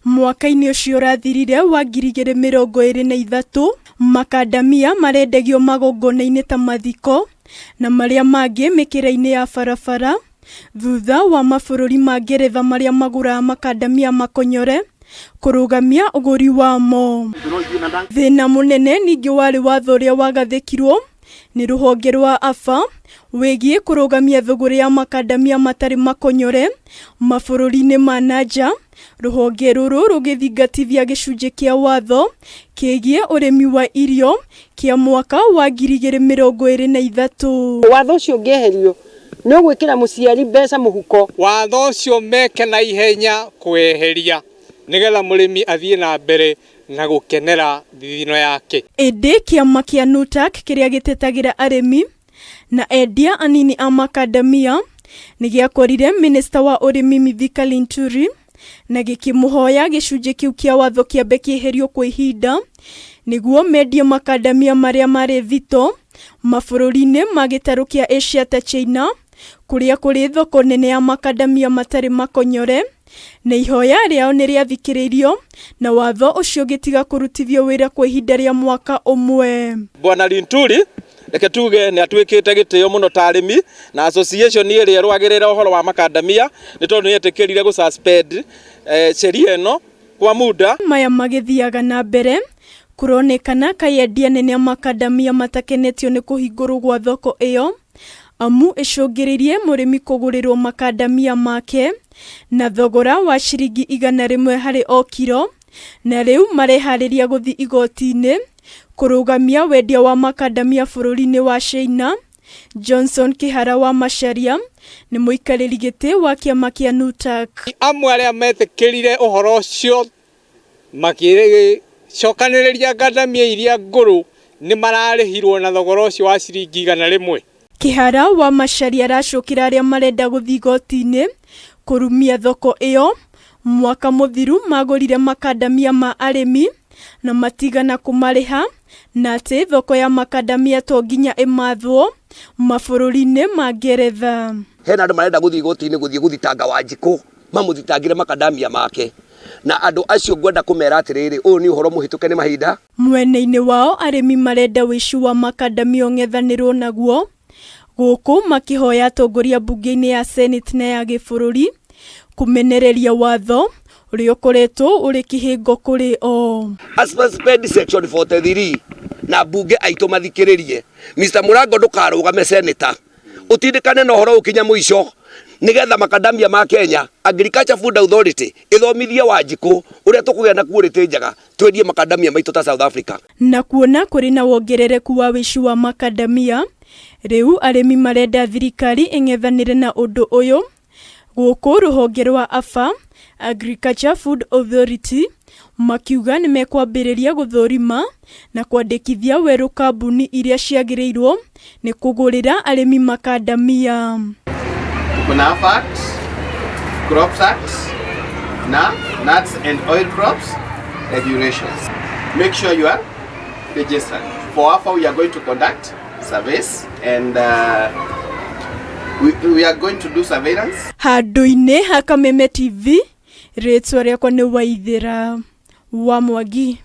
Mwaka-inĩ ũcio ũrathirire wa 2023, makandamia marendagio magongona-inĩ ta mathiko na marĩa mangĩ mĩkĩra-inĩ ya barabara thutha wa mabũrũri ma Ngeretha marĩa magũraga makandamia makonyore kũrũgamia ũgũri wamo. Thĩna mũnene ningĩ warĩ watho ũrĩa wagathĩkirwo nĩ rũhonge rwa AFA wĩgiĩ kũrũgamia thũgũrĩ ya makandamia matarĩ makonyore mabũrũri-inĩ ma na nja. Rũhonge rũrũ rũgĩthingatithia gĩcunjĩ kĩa watho kĩgiĩ ũrĩmi wa irio kĩa mwaka wa 2023. Watho ũcio ũngĩeherio nĩ ũgwĩkĩra mũciari mbeca mũhuko. Watho ũcio meke na ihenya kweheria nĩgetha mũrĩmi athiĩ na mbere na gũkenera thithino yake. Ĩndĩ kĩama kĩa NUTAK kĩrĩa gĩtetagĩra arĩmi na endia anini a makandamia nĩ gĩakorire minista wa ũrĩmi Mithika Linturi na gĩkĩmũhoya gĩcunjĩ kĩu kĩa watho kĩambe kĩeherio kwa ihinda nĩguo mendie makandamia marĩa marĩ thito mabũrũri-inĩ ma gĩtarũ kĩa Asia ta China, kũrĩa kũrĩ thoko nene ya makandamia matarĩ makonyore, na ihoya rĩao nĩ rĩathikĩrĩirio na watho ũcio ũgĩtiga kũrutithio wĩra kwa ihinda rĩa mwaka ũmwe. Bwana Linturi, reke tuge nĩ atuĩkĩte gĩtĩo mũno ta arĩmi na association ĩrĩa ĩrũagĩrĩra ũhoro wa makandamia, nĩ tondũ nĩ etĩkĩrire gũ suspend sheria ĩno kwa muda. Maya magĩthiaga na mbere, kũronekana kaĩ endia nene a makandamia matakenetio nĩ kũhingũrwo gwa thoko ĩyo, amu ĩcũngĩrĩirie mũrĩmi kũgũrĩrwo makandamia make na thogora wa ciringi 100 harĩ o kiro, na rĩu mareharĩria gũthiĩ igoti-inĩ kũrũgamia wendia wa makandamia bũrũri-inĩ wa China. Johnson Kĩhara wa Macharia nĩ mũikarĩri gĩtĩ wa kĩama kĩa NUTAK. Amwe arĩa metĩkĩrire ũhoro ũcio makĩcokanĩrĩria ngandamia iria ngũrũ nĩ mararĩhirwo na thogora ũcio wa ciringi 100. Kĩhara wa Macharia aracũkĩra arĩa marenda gũthiĩ igoti-inĩ kũrumia thoko ĩyo. Mwaka mũthiru magũrire makandamia ma arĩmi na matigana kũmarĩha, na atĩ thoko ya makandamia to nginya ĩmathwo mabũrũri-inĩ ma Ngeretha. Hena andũ marenda gũthiĩ igoti-inĩ gũthiĩ gũthitanga Wanjikũ, mamũthitangĩre makandamia make, na andũ acio ngwenda kũmera atĩrĩrĩ, ũyũ nĩ ũhoro mũhĩtũke nĩ mahinda. Mwena-inĩ wao arĩmi marenda ũici wa makandamia ũng'ethanĩrwo naguo, gũkũ makĩhoya atongoria mbunge-inĩ ya Senate na ya gĩbũrũri kũmenereria watho ũrĩa ũkoretwo ũrĩ kĩhĩngo kũrĩ o. Suspend section 43 na mbunge aitũ mathikĩrĩrie. Mr Murango, ndũkarũgame senator, ũtindĩkane na ũhoro ũkinya mũico nĩgetha makandamia ma Kenya, Agriculture Food Authority ĩthomithie Wanjikũ ũrĩa tũkũgĩa na quality njega, twendie makandamia maitũ ta South Africa. Na kuona kũrĩ na wongerereku wa ũici wa makandamia, rĩu arĩmi marenda thirikari ĩng'ethanĩre na ũndũ ũyũ. Gũkũ rũhonge rwa AFA, Agriculture Food Authority, makiuga nĩ mekwambĩrĩria gũthũrima na kwandĩkithia werũ kambuni iria ciagĩrĩirwo nĩ kũgũrĩra arĩmi makandamia. Kuna AFA Act, Crops Act na Nuts and Oil Crops Regulations. Make sure you are registered. For AFA, we are going to conduct surveys and we are going to do surveillance. Handũ-inĩ ha Kameme TV, rĩtwa rĩakwa nĩ Waithĩra wa Mwangi.